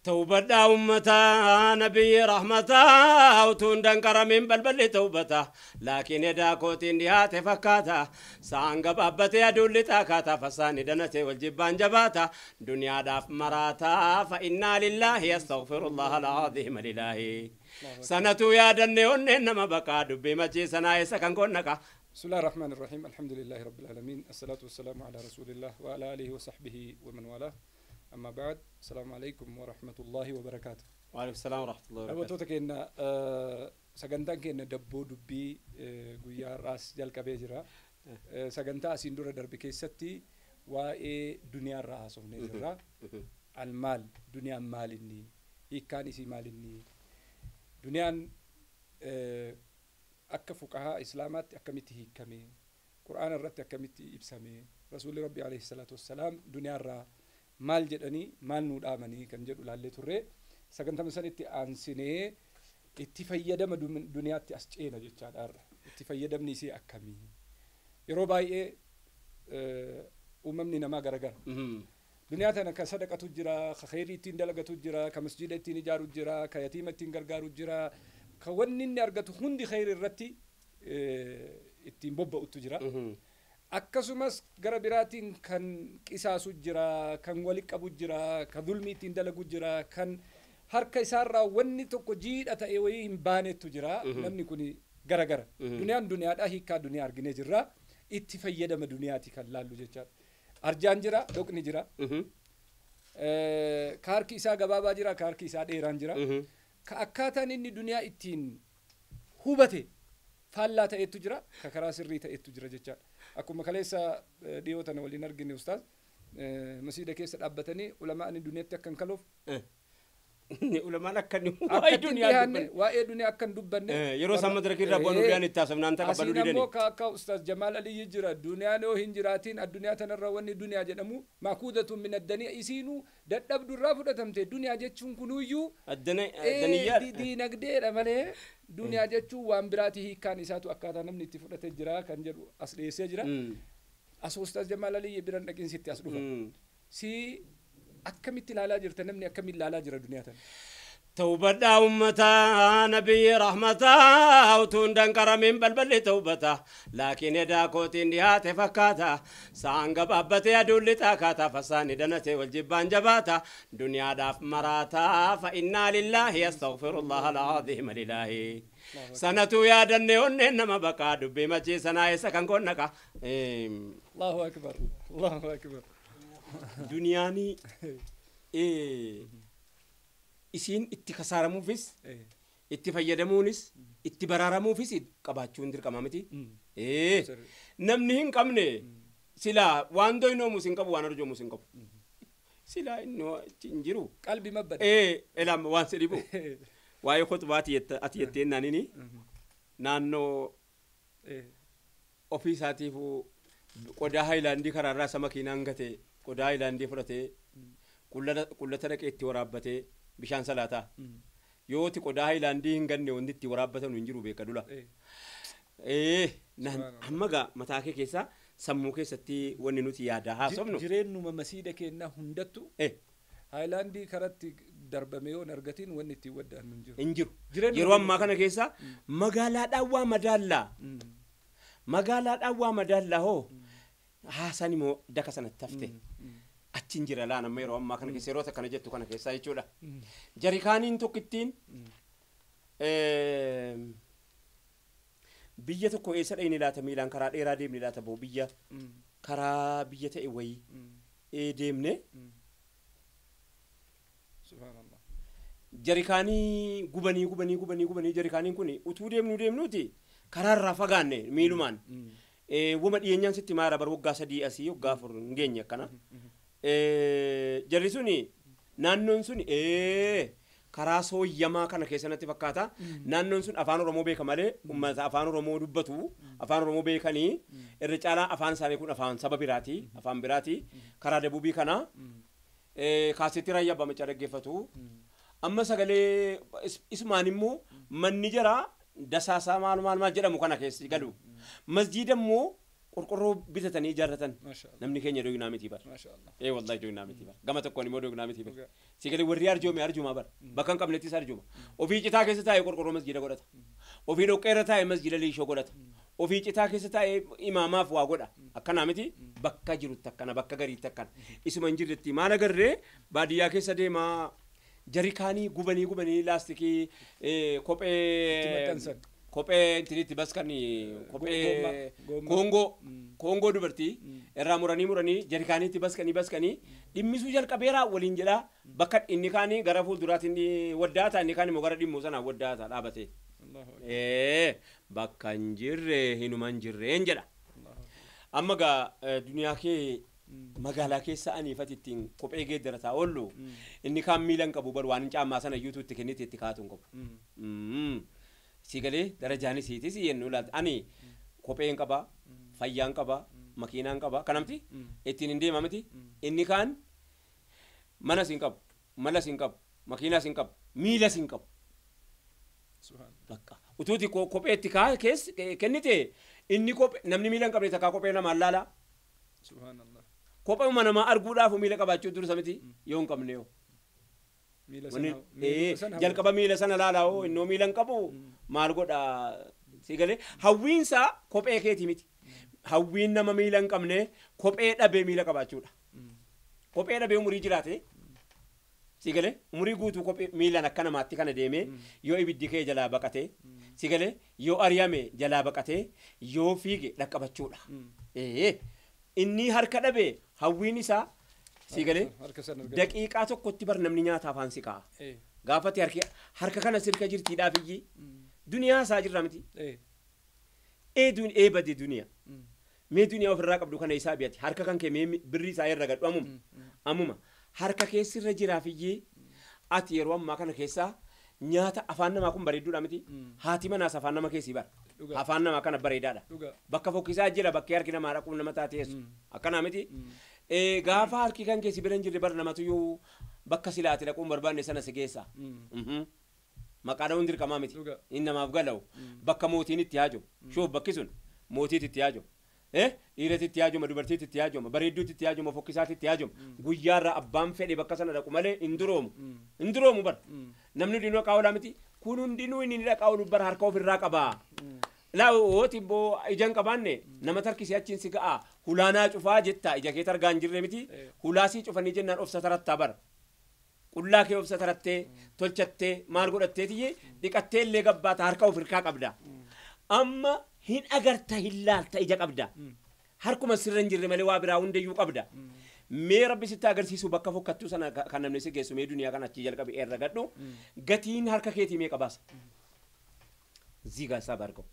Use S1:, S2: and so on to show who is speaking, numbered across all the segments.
S1: Tawbadhaa ummataa nabiyyi rahmataa utuun danqaramiin balballi tawbata laakiin edaa kootiin dhiyaate fakkaata sa'aan gabaabbatee aduun lixaa kaata fasaani danatee wal jibbaan jabaata duniyaadhaaf maraataa fa innaa lillaahi astaghfirullaha alcaziima lilaahi sanatu yaadannee onneen nama baqaa dubbii machiisanaa eessa kan konnaqa.
S2: بسم الله الرحمن الرحيم، الحمد لله رب العالمين، الصلاة والسلام على رسول الله وعلى آله وصحبه ومن والاه، أما بعد، السلام عليكم ورحمة الله وبركاته.
S1: وعليكم السلام ورحمة الله وبركاته.
S2: Daawwattoota keenya, sagantaan keenya dabboo dubbii guyyaa har'aas jalqabee jira. Sagantaa asiin dura darbe keessatti waa'ee duniyaa irraa haasofnee jirra. Almaal, duniyaan maal inni? Hiikkaan isii maal inni? Duniyaan akka fuqahaa islaamaatti akkamitti hiikkame? Qur'aana irratti akkamitti ibsame? Rasuulli Rabbi alayhi salaatu wassalaam duniyaa irraa maal jedhanii, maal nuu dhaamanii kan jedhu laallee turre. Sagantama sanitti aansinee itti fayyadama duniyaatti as ceena jechaadha har'a. Itti fayyadamni isii akkamii? Yeroo baay'ee uumamni namaa garagara. Duniyaa tana ka sadaqatu jira, ka kheyrii ittiin dalagatu jira, ka masjida ittiin ijaaru jira, ka yatiima ittiin gargaaru jira, ka wanni inni argatu hundi kheyrii irratti ittiin bobba'utu jira. Akkasumas gara biraatiin kan qisaasu jira, kan wali qabu jira, ka zulmii ittiin dalagu jira, kan harka isaarraa wanni tokko jiidha ta'e wayii hin baanetu jira. Namni kun gara gara. Duniyaan duniyaadha, hiikkaa duniyaa arginee jirra. Itti fayyadama duniyaati kan laallu jechaadha. Arjaan jira, dhoqni jira. Ka harki isaa gabaabaa jira, ka harki isaa dheeraan jira. Ka akkaataan inni duniyaa ittiin hubate faallaa ta'etu jira, ka karaa sirrii ta'etu jira jechaadha. Akkuma kaleessa dhiyoo tana waliin argine, ustaaz, masiida keessa dhaabbatanii ulamaa'ni duniyaatti akka hin kaloof
S1: Ulamaan akka inni
S2: akka
S1: waa'ee
S2: itti hin
S1: duniyaa
S2: dhiyaanne
S1: dubbanne.
S2: Waa'ee duniyaa akka hin dubbanne.
S1: Yeroo isaan madaraka irraa bu'an duniyaan itti haasofnaan taqabbaluu
S2: Asiin ammoo
S1: didani.
S2: ka akka ustaaz Jamaal Aliyyi jira, duniyaan yoo hin jiraatiin addunyaa tanarra wanni duniyaa jedhamu maakuudatun min addaniya, isiinuu dadhabdu irraa fudhatamte duniyaa jechuun kunuyyuu
S1: Addana daniyyaa.
S2: Diinagdeedha malee duniyaa jechuun waan biraati, hiikkaan isaatu akkaataa namni itti fudhate jira kan jedhu as dhiyeessee jira. As ustaaz Jamaal Aliyyi biran dhaqinsitti as dhufa. Si akkamitti ilaalaa jirta, namni akkamitti ilaalaa jira duniyaa tana?
S1: Tawbadhaa ummataa nabiyyi rahmataa utuun danqaramiin balballi tawbata laakiin edaa kootiin dhiyaate fakkaata sa'aan gabaabbatee aduun lixaa kaata fasaani danatee wal jibbaan jabaata duniyaadhaaf maraataa fa innaa lillaahi astaghfirullaha alcaziima lilaahi sanatu yaadannee onneen nama baqaa dubbii machiisanaa eessa kan konnaqa.
S2: Allahu akbar. Allahu akbar.
S1: Duniyaanii isiin itti kasaaramuufis itti fayyadamuunis itti baraaramuufis qabaachuun dirqama miti. Namni hin qabne silaa waan doynoomus hin qabu, waan arjoomus hin qabu. Silaa inni achi hin jiru.
S2: Qalbii mabbada.
S1: Ilaam, waan si dhibu. Waa'ee khutbaa ati jettee naanini naannoo ofii isaatiifuu qodaa haayilaandii karaarraa isa makiinaan gate, qodaa haayilaandii fudhatee qullata dhaqee itti waraabbatee bishaan salaataa. Yooti qodaa haayilaandii hin ganne wanti itti waraabbatan hin jiru, beeka dula. Amma gaa mataa kee keessa, sammuu keessatti wanni nuti yaada haasofnu.
S2: Jireenyuma masiida keenyaa hundattu haayilaandii karatti darbame yoo hin argatiin wanni ittiin wadda'annu hin jiru.
S1: Hin jiru.
S2: Jireenyuma
S1: Yeroo ammaa kana keessa magaalaadhaan waa madaallaa. Magaalaadhaan waa madaallaa hoo haasaan immoo daka sanatti hafte. Achi hin jira laan amma yeroo ammaa kana keessa, yeroo akkana jettu kana keessa jechuudha. Jarikaaniin tokkittiin biyya tokko eessa dhayni laata, miilaan karaa dheeraa deemne laata, boo biyya karaa biyya ta'e wayii deemne.
S2: Subhaanallah.
S1: Jarikaanii gubanii gubanii gubanii gubanii, jarikaaniin kun utuu deemnu deemnuuti karaarraa fagaanne miilumaan. Wama dhiyeenyaan sitti maara bar, waggaa 3 asii, waggaa 4 hin geenye akkana. Jarri suni naannoon sun karaa sooyyamaa kana keessa natti fakkaata. Naannoon sun afaan Oromoo beeka malee uummata afaan Oromoo dubbatu, afaan Oromoo beekanii irra caalaa afaan isaanii kun afaan saba biraati, afaan biraati, karaa dabuubii kana kaasetti raayyaa abbaa macaa dhaggeeffatu. Amma sagalee isumaan immoo manni jara dasaasaa maal maal maal jedhamu kana keessa galu. Masjiida immoo Qorqorroo bitatanii ijaarratan. Namni keenya dognaa miti bar. Ee wallahi dognaa miti bar. Gama tokkoon immoo dognaa miti bar. Si galee warri arjoome arjumaa bar. Bakka hin qabnettis arjuma. Ofii citaa keessa taa'ee qorqorroo masjiida godhata. Ofii dhoqqeerra taa'ee masjiida liishoo godhata. Ofii citaa keessa taa'ee imaamaaf waa godha. Akkanaa miti bakka jirutti akkana bakka gariitti akkana. Isuma hin jirretti maal agarree baadiyyaa keessa deemaa jarikaanii gubanii laastikii kophee kophee intinitti baskan kophee koongoo dubartii irraa muranii jarikaaniitti baskanii dhimmisuu jalqabeeraa waliin jedhaa bakka inni kaanii gara fuulduraatti inni waddaata inni kaan immoo gara dhimmuu sanaa waddaata dhaabate. Bakka hin jirre hinuma hin jirreen jedha. Amma gaa duniyaa kee magaalaa keessa aniifati ittiin kophee geeddarataa oollu inni kaan miila hin qabu bar waan hin caammaa sana iyyuutu itti kennite itti kaatu hin qabu. Si galee darajaanis siitis yennu laata ani kopheen qaba fayyaan qaba makiinaan qaba kanamti ittiin hin deema miti inni kaan manas hin qabu malas hin qabu makiinaas hin qabu miilas hin qabu. Bakka utuuti kopheetti keessa kennite inni kophee namni miila hin qabne takkaa kophee namaan laala. Kophee namaa arguudhaaf miila qabaachuu dursa miti yoo hin qabne yoo. Jalqaba miila sana laalaa hoo innoo miila hin qabu maal godha si galee hawwiinsaa kophee keeti miti. Hawwiin nama miila hin qabne kophee dhabee miila qabaachuudha. Kophee dhabee umurii jiraate si galee umurii guutuu kophee miilaan akka namaatti kana deemee yoo ibiddi kee jalaa baqatee si galee yoo ari'ame jalaa baqatee yoo fiige dhaqqabachuudha. Inni harka dhabee hawwiin isaa si galee daqiiqaa tokkotti bar namni nyaata afaan si kaa'a. Gaafati harka kana sirka jirtiidhaaf iyyi duniyaa isaa jirra miti. Ee bade duniyaa. Mee duniyaa ofirraa qabdu kana isaa biyatti harka kan kee mee birrii isaa irra gadhu amuma harka keessirra jiraaf iyyi ati yeroo ammaa kana keessaa nyaata afaan namaa kun bareedduudha miti. Haati manaas afaan nama keessii bara. Afaan namaa kana bareedaadha. Bakka fokkisaa jira bakkee harki namaa dhaquun nama taateessu. Akkanaa miti. Gaafa harki kan keessi bira hin jirre bara namatu yoo bakka silaati dhaquun barbaanne sana si geessa. Maqaa dha'uun dirqamaa miti. Inni namaaf gala'u. Bakka mootiin itti haajo. Shoof bakki sun mootiitti itti haajo. Dhiiratti itti haajoma, dubartiitti itti haajoma, bareedduutti itti haajoma, fokkisaatti itti haajoma. Guyyaarraa abbaan fedhe bakka sana dhaqu malee hin duroomu. Hin duroomu bara. Namni hundinuu dhaqaa oolaa miti. Kun hundinuu inni dhaqaa oolu bara harka ofirraa qabaa. Laa ooti boo ija hin qabaanne nama tarkisee achiin si ga'a hulaanaa cufaa jetta ija kee targaa hin jirre miti. Hulaasii cufanii jennaan of satarattaa bara. Qullaa kee of satarattee tolchattee maal godhattee tiyyee dhiqattee illee gabbaata harka ofirkaa qabda. Amma hin agarta hin laalta ija qabda. Harkuma sirra hin jirre malee waa biraa hundayyuu qabda. Mee rabbi sitti agarsiisu bakka fokkattuu sana kan namni si geessu mee duniyaa kana achii jalqabe irra gadhu gatiin harka keetii meeqa baasa? Ziigaa isaa bargamu.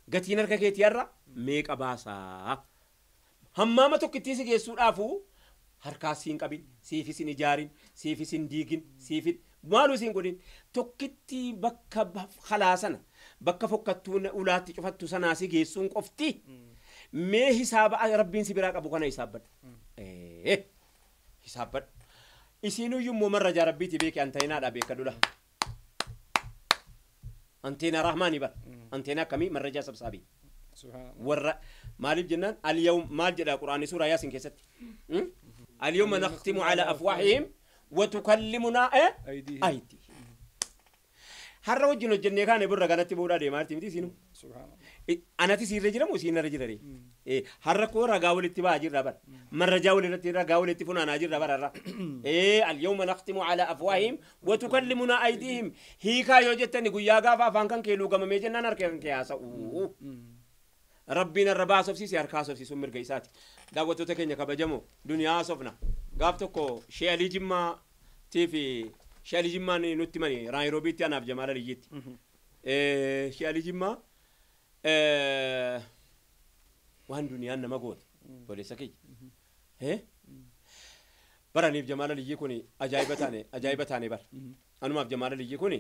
S1: Gatiin harka keetii har'a meeqa baasaa? Hammaama tokkittii si geessuudhaafuu harkaa siin qabin, siifis hin ijaarin, siifis hin diigin, siifis maaluu siin godhin tokkitti bakka halaa sana bakka fokkattuu ulaatti cufattu sanaa si geessuun qofti mee hisaaba rabbiin si biraa qabu kana hisaabbadhu. Hisaabbadhu. Isiinuyyuu immoo marrajaa rabbiiti beeke anteenaadha beekadhudha. Anteenaa rahmaani bara. Anteenaa akkamii marrajaa sabsaabii. Warra maaliif jennaan al-yawm maal jedha quraanni suuraa yaasin keessatti. Al-yawma nakhtimu ala afwaahihim wa tukallimunaa aydiihim. Har'a wajjin hojjennee kaane burra kanatti boodaa deemaa jirti miti isiinu. Anati siirra jiramu isiin irra jira ree. Har'a koo ragaa walitti ba'aa jirra bara. Marrajaa walirratti ragaa walitti funaanaa jirra bara har'a. Al-yawma nakhtimu ala afwaahihim wa tukallimunaa aydiihim. Hiikaa yoo jettani guyyaa gaafa afaan kan kee luugamamee jennaan harka kan kee haasa'u. Rabbiin irra baasofsiise harka haasofsiisuun mirga isaati. Daawwattoota keenya kabajamoo duniyaa haasofna. Gaaf tokko Shee Alii Jimmaatii fi Shee Alii Jimmaan nutti mani Naayiroobiitti anaaf Jamaal Aliyyiitti. Shee Alii Jimmaa waan duniyaan nama goote obboleessa kiyya. Baraniif Jamaal Aliyyii kun ajaa'iba taane bara. Anumaaf Jamaal Aliyyii kun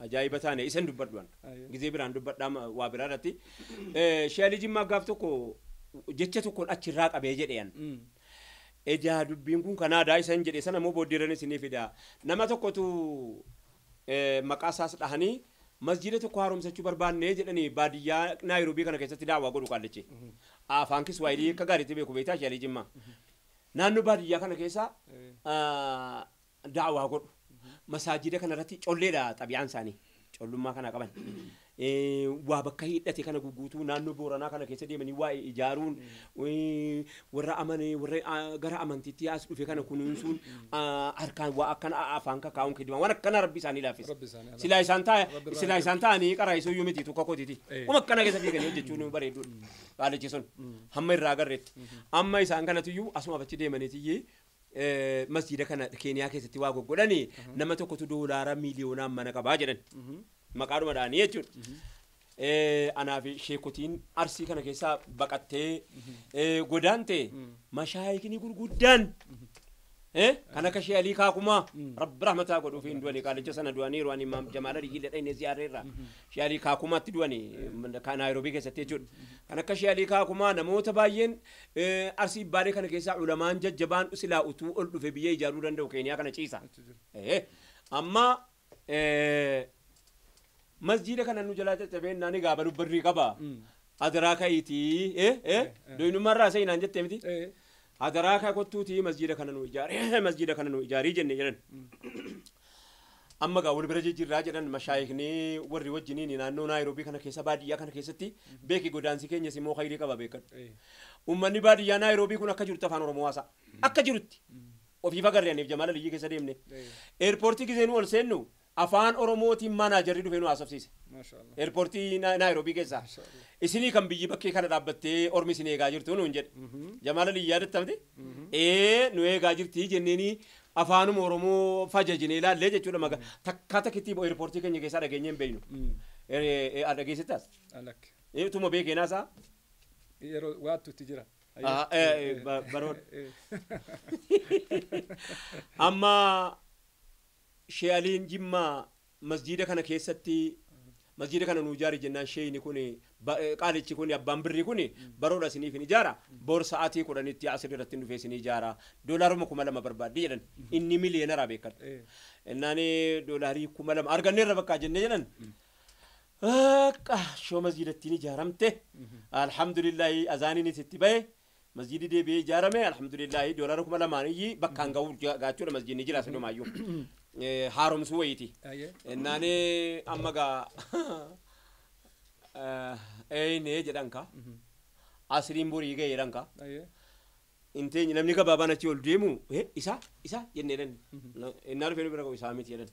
S1: ajaa'iba taane isan dubbadhu an. Gizee biraan dubbadhaa waa biraa irratti. Shee Alii Jimmaa gaaf tokko jecha tokkoon achirraa qabee jedhe an. Ejaa dubbiin kun kanaadaa isan jedhe sana immoo booddeerran isinii fida. Nama tokkotu maqaa isaas dhahanii Masjida tokko haaromsachuu barbaannee jedhanii baadiyyaa Naayiroobii kana keessatti daawwaa godhu qaallichi. Afaan Kiswaahilii akka gaariitti beeku beektaa Sheelii Jimmaa. Naannoo baadiyyaa kana keessa daawwaa godhu. Masaajida kanarratti colleedha xabiyaan isaanii. Collummaa kana qaban. Waa bakka hidhate kana guguutuu naannoo Booranaa kana keessa deemanii waa ijaaruun warra amane warra gara amantiitti as dhufe kana kunuunsuun harkaan waa akkana afaan kakaa'uun kidima waan akkana rabbi isaanii laaffise. Silaa isaan ta'a silaa isaan ta'anii qaraa isoo iyyuu miti tokko kootiti. Kuma akkana keessa fiiganii hojjechuun bareeduudha. Qaalichi sun hamma irraa agarreetti. Amma isaan kanatu iyyuu asuma achi deemaniitiyyee masjida kana Keeniyaa keessatti waa goggodhanii nama tokkotu doolaara miiliyoonaan mana qabaa jedhan. Maqaadhuma dhaanii jechuudha. Anaa fi sheekotiin Arsii kana keessaa baqattee godaante mashaayikni gurguddaan kan akka Shee Alii Kaakumaa Rabbi rahmataa godhuuf hin du'anii qaalicha sana du'aniiru ani Imaam Jamaal Aliyyi dhaqnee ziyaarreerra. Shee Alii Kaakumaatti du'anii kan Naayiroobii keessatti jechuudha. Kan akka Shee Alii Kaakumaa namoota baay'een Arsii Baalee kana keessaa ulamaan jajjabaan silaa utuu ol dhufe biyya ijaaruu danda'u Keeniyaa kana ciisa. Amma masjida kana nu jalaa caccabeen naani gaaba dubbarrii qaba. Adaraa ka'iitii doyinummaarraa seenaan jettee miti. Adaraa kaa kottuutii masjida kana nu ijaari masjida kana nu ijaarii jenne jedhan. Amma gaa wal bira jijjiirraa jedhan mashaayikni warri wajjiniin naannoo Naayiroobii kana keessa baadiyyaa kana keessatti beeki godaansi keenyas immoo khayrii qaba beekan. Uummanni baadiyyaa Naayiroobii kun akka jirutti afaan Oromoo haasa'a. Akka jirutti. Ofiif agarree aniif Jamaal Aliyyii keessa deemne. Eerpoortii gisee nu ol seennu afaan Oromootiin maanaajarri dhufee nu haasofsiise. Eerpoortii Naayiroobii keessaa. Isinii kan biyyi bakkee kana dhaabbattee ormi isin eegaa jirtu nuun jedhe. Jamaal Aliyyi yaadattamte? Nu eegaa jirti jenneeni afaanuma Oromoo fajajinee ilaallee jechuudha maga takkaa takkitti eerpoortii keenya keessaa dhageenyee hin beeknu. Dhageessittas? Tuma beekeenaa isaa?
S2: Yeroo waattu itti jira.
S1: Baroon. Amma Shee Aliin Jimmaa masjida kana keessatti masjida kana nu ijaari jennaan sheeyni kun qaalichi kun abbaan birrii kun baroodha isiniif hin ijaara bor sa'aatii 10tti asirri irratti dhufee isin ijaara doolaaruma 2000 barbaaddi jedhan inni miliyeenaraa beekan. Innaan doolaarii 2000 arganneerra bakkaa jennee jedhan. Akka shoo masjidattiin ijaaramte alhamdulillahi azaaniin itti bahe masjidi deebi'ee ijaarame alhamdulillahi doolaara 2000 iyyii bakkaan ga'uu gaachuudha masjidni jira sinumayyuu. Haaromsuu wayiiti. Innaan amma gaa eenyee jedhan ka asriin borii ga'e jedhan ka inteenyi namni gabaabaan achi ol deemu isa isa jennee jedhan innaan dhufee nu bira ga'u isaa miti jedhan.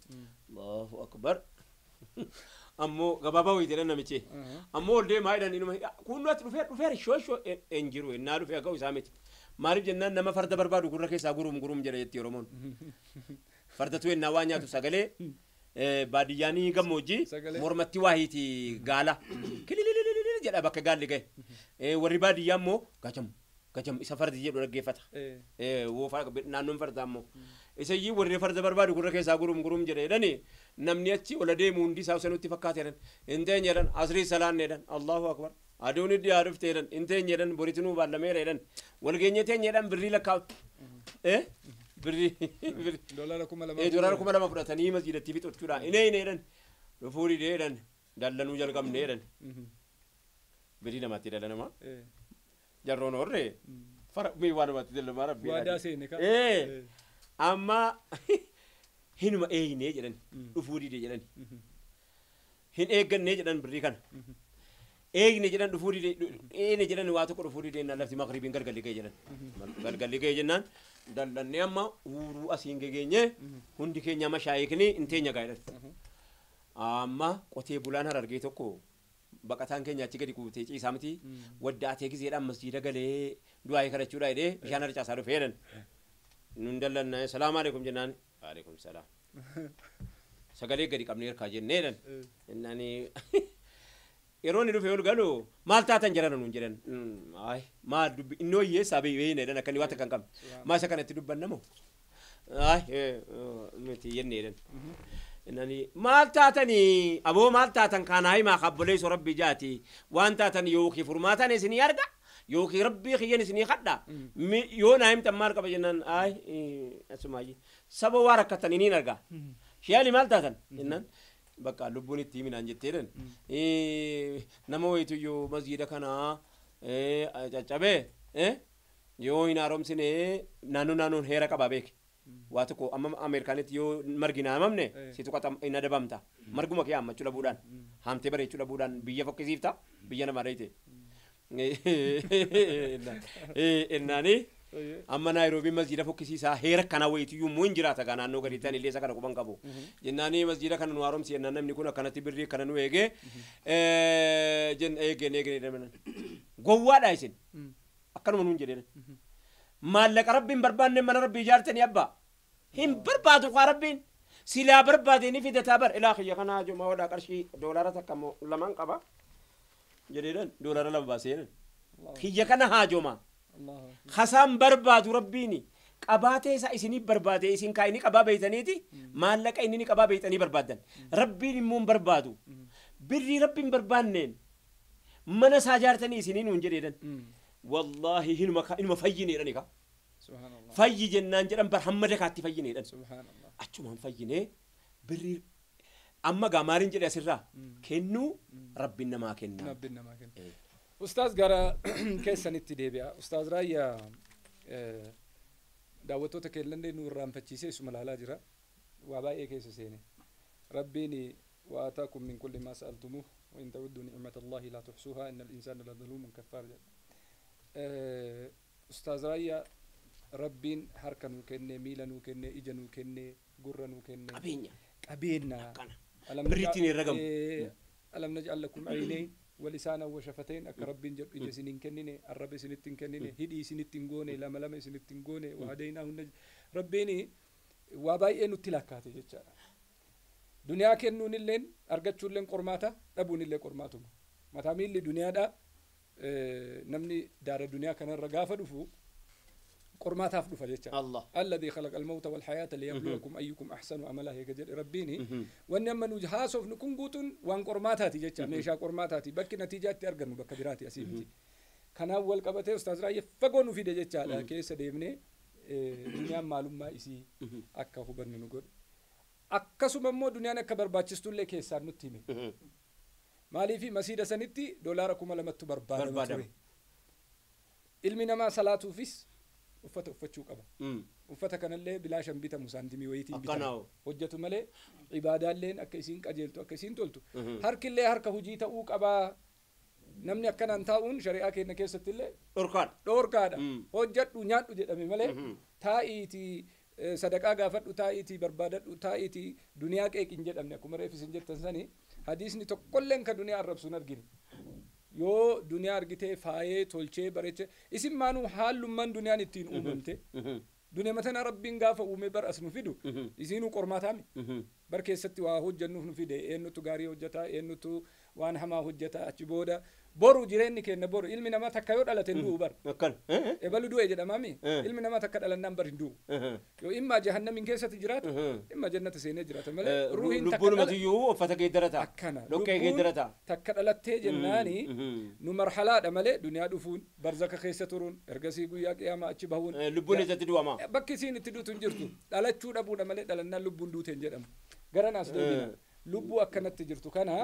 S1: Allahu akbar. Ammoo gabaabaa wayiiti jedhan namichi. Ammoo ol deemaa jedhan inuma kun ati dhufee dhufee shoo shoo hin jiru innaan dhufee ga'u isaa miti. Maaliif jennaan nama farda barbaadu gurra keessaa gurum gurum jedha jetti Oromoon. Fardatu ennaa waa nyaatu sagalee baadiyyaanii gammoojjii mormatti waahiiti gaala kililililil jedha bakka gaalli gahe. Warri baadiyyaa immoo gajam gajam isa fardi jedhu dhaggeeffata. Naannoon fardaa immoo. Isayyii warri farda barbaadu gurra keessaa gurum gurum jedha jedhani namni achi ola deemu hundi isaa sanutti fakkaate jedhan. Hin teenye jedhan asrii salaanne jedhan Allahu akbar. Aduun itti haa dhufte jedhan hin teenye jedhan boritinuu baallameera jedhan. Walgeenye teenye jedhan birrii lakkaa'u. Birri
S2: doolaara 2000
S1: doolaara 2000 fudhatanii masjidatti fixachuudha. Inee inee jedhan dhufuu didee jedhan dallanuu jalqabnee jedhan. Birrii namaatti dallanamaa. Jarroon horree fara mii waan namaatti dallanamaa rabbi.
S2: Waadaa seene ka.
S1: Amma hinuma eeynee jedhan dhufuu didee jedhan. Hin eeggannee jedhan birrii kana. Eegne jedhan dhufuu didee eegne jedhan waa tokko dhufuu didee lafti maqribiin galgalli ga'e jedhan. Galgalli ga'e jennaan dallannee amma uuruu asiin gageenye hundi keenya mashaayikni hin teenya ga'e jedhan. Amma qotee bulaan Harargee tokko baqataan keenya achi gadi guutee ciisaa miti waddaatee gizeedhaan masjiida galee du'aa kadhachuudha jedhee bishaan harcaasaa dhufee jedhan. Nun dallanna salaamu alaikum jennaan alaikum salaam. Sagalee gadi qabnee harkaa jennee jedhan. Innaan yeroo inni dhufee ol galu maal taatan jedhan nuun jedhan. Ay maal dubbi innoo hiyyeessaa beeyne jedhan akka inni waan takka hin qabne. Maa isa kanatti dubbanna moo? Ay miti jennee jedhan. Innani maal taatanii aboo maal taatan kanaa himaa kabboleessu rabbi jaati waan taatan yookiin furmaatan isinii arga yookiin rabbii kiyyan isinii kadha yoo naa himtan maal qaba jennaan ay asumaayi saba waa rakkatanii niin arga. Shiyaali maal taatan jennaan Bakka lubbuun itti himinaan jetteedhan. Nama wayituyyuu masjiida kanaa caccabee yoo hin haaromsine, naannoon heera qabaa beeke. Waa tokko amma Ameerikaanitti yoo margi hin haamamne situ qaxam hin adabamta. Marguma kee haammachuu dhabuudhaan, haamtee bareechuu dhabuudhaan biyya fokkisiifta, biyya namaa dayite. Ennaani amma Naayiroobiin masjiida fokkisiisaa heera akkanaa wayitiyyuu immoo hin jiraata gaa, naannoo gadi ta'an illee isa kana quban qabu. Jennaani masjiida kana nu haaromsi jennaan, namni kun akkanatti birrii akkana nu eegee eegeen eegeen gowwaadha isin akkanuma nuun jedheen. Maallaqa Rabbiin barbaanne mana Rabbii ijaartanii, abbaa hin barbaadu kaa, Rabbiin silaa barbaade ni fidataa bar. Ilaa kiyya kanaa jumaa wadhaa qarshii doolaara takka immoo lamaan qaba jedheedhan, $2 baasee jedhan, kiyya kana haajomaa kasaan barbaadu Rabbiini qabaatee isaa isinii barbaade, isin kaa inni qabaa beeytaniiti, maallaqa inni ni qabaa beeytanii barbaaddan, Rabbiin immoo hin barbaadu, birrii Rabbiin barbaanneen mana isaa ijaartanii isinii nuun jedheedhan. Wallaahi hinuma fayyineedhani ka fayyi jennaan jedhan bar, hamma dakaatti fayyineedhan, achumaan fayyinee birrii. Amma gaa maaliin jedhe, asirraa kennuu Rabbiin namaa kenna.
S2: Rabbiin namaa kenna. Ustaaz, gara keessanitti deebi'a. Ustaaz Raayyaa, daawwattoota keellallee nu irraanfachiisee isuma ilaalaa jira. Waa baay'ee keessa seene. Rabbiin وآتاكم من كل ما سألتموه وإن تعدوا نعمة الله لا تحصوها إن الإنسان لظلوم كفار jedha. Ustaaz Raayyaa, Rabbiin harka nuu kenne, miila nuu kenne, ija nuu kenne, gurra nuu kenne.
S1: Qabeenya.
S2: Qabeenya.
S1: Akkana. Birriittiin hin ragamu.
S2: ألم نجعل لكم عينين ولسانا وشفتين akka Rabbiin jedhu, ija isin hin kennine, arraba isinitti hin kennine, hidhii isinitti hin goone, lama lama isinitti hin goone, وهديناه النجدين. Rabbiin waa baay'ee nutti lakkaate jechaadha. Duniyaa kennuun illeen, argachuulleen qormaata, dhabuun illee qormaatuma. Mataa miilli duniyaadha. Namni daara duniyaa kanarra gaafa dhufu qormaataaf dhufa jecha.
S1: Allah.
S2: الذي خلق الموت والحياة ليبلوكم أيكم أحسن عملا eega jedhe Rabbiini. Wanni amma nu haasofnu kun guutuun waan qormaataati jecha, meeshaa qormaataati. Bakki natiijaa itti argannu bakka biraati, asii miti. Kanaaf wal qabatee Ustaaz Raayyaa fagoo nu fide jechaadha. Keessa deemnee duniyaan maalummaa isii akka hubannu nu godhe. Akkasuma immoo duniyaan akka barbaachistullee keessaan nutti hime. Maaliifi masiida sanitti $2,000tu barbaadama
S1: Barbaadama.
S2: ture. Ilmi namaa salaatuufis uffata uffachuu qaba. Uffata kanallee bilaashan bitamu, saantimii wayiitiin
S1: Akkanaa
S2: bitama.
S1: hoo.
S2: Hojjetu malee ibaadaalleen akka isiin qajeeltu, akka isiin toltu. Harkillee harka hojii ta'uu qabaa. Namni akkanaan taa'uun shari'aa keenya keessatti illee
S1: Dhorkaadha.
S2: dhoorkaadha. Hojjedhu nyaadhu jedhame malee taa'iitii sadaqaa gaafadhu, taa'iitii barbaadadhu, taa'iitii duniyaa qeeqin jedhamne. Akkuma reef isin jettan sani, hadiisni tokkolleen ka duniyaa arrabsu hin argine. Yoo duniyaa argitee faayee tolchee bareechee isin maanuu haallummaan duniyaan ittiin uumamte, duniyaa tana Rabbiin gaafa uume bar as nu fidu isiinuu qormaataami. Bar keessatti waa hojjennuuf nu fide, eenyutu gaarii hojjetaa, eenyutu waan hamaa hojjetaa, achi booda boru jireenyi keenya boru ilmi namaa takka yoo dhalate hin du'u bar.
S1: Akkan.
S2: Ebalu du'e jedhamaami. Ilmi namaa takka dhalannaan bar hin du'u. Yoo immaa jahannamin keessatti jiraata, imma jannata seenee jiraata malee ruuhiin takka
S1: Lubbuun
S2: dhala
S1: matiyyuu uffata geeddarata.
S2: Akkana.
S1: Dhoqqee
S2: Lubbuun
S1: geeddarata.
S2: takka dhalattee jennaani nu marhalaadha malee duniyaa dhufuun, barzaka keessa turuun, ergasii guyyaa qiyaamaa achi bahuun.
S1: Lubbuun eessatti du'ama?
S2: Bakki isiin itti duutu hin jirtu. Dhalachuu dhabuudha malee dhalannaan lubbuun duute hin jedhamu. Gara naas deebina. Lubbuu akkanatti jirtu kana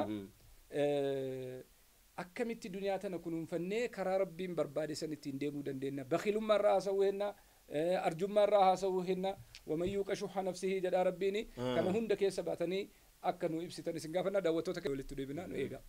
S2: akkamitti duniyaa tana kunuunfannee karaa Rabbiin barbaade san ittiin deemuu dandeenya? Bakiilummaa irraa haasawuu henna, arjummaa irraa haasawuu henna, ومن يوق شح نفسه jedhaa Rabbiini. Kana hunda keessa baatanii akka nu ibsitan isin gaafannaa, daawwattoota walitti deebinaa nu eega.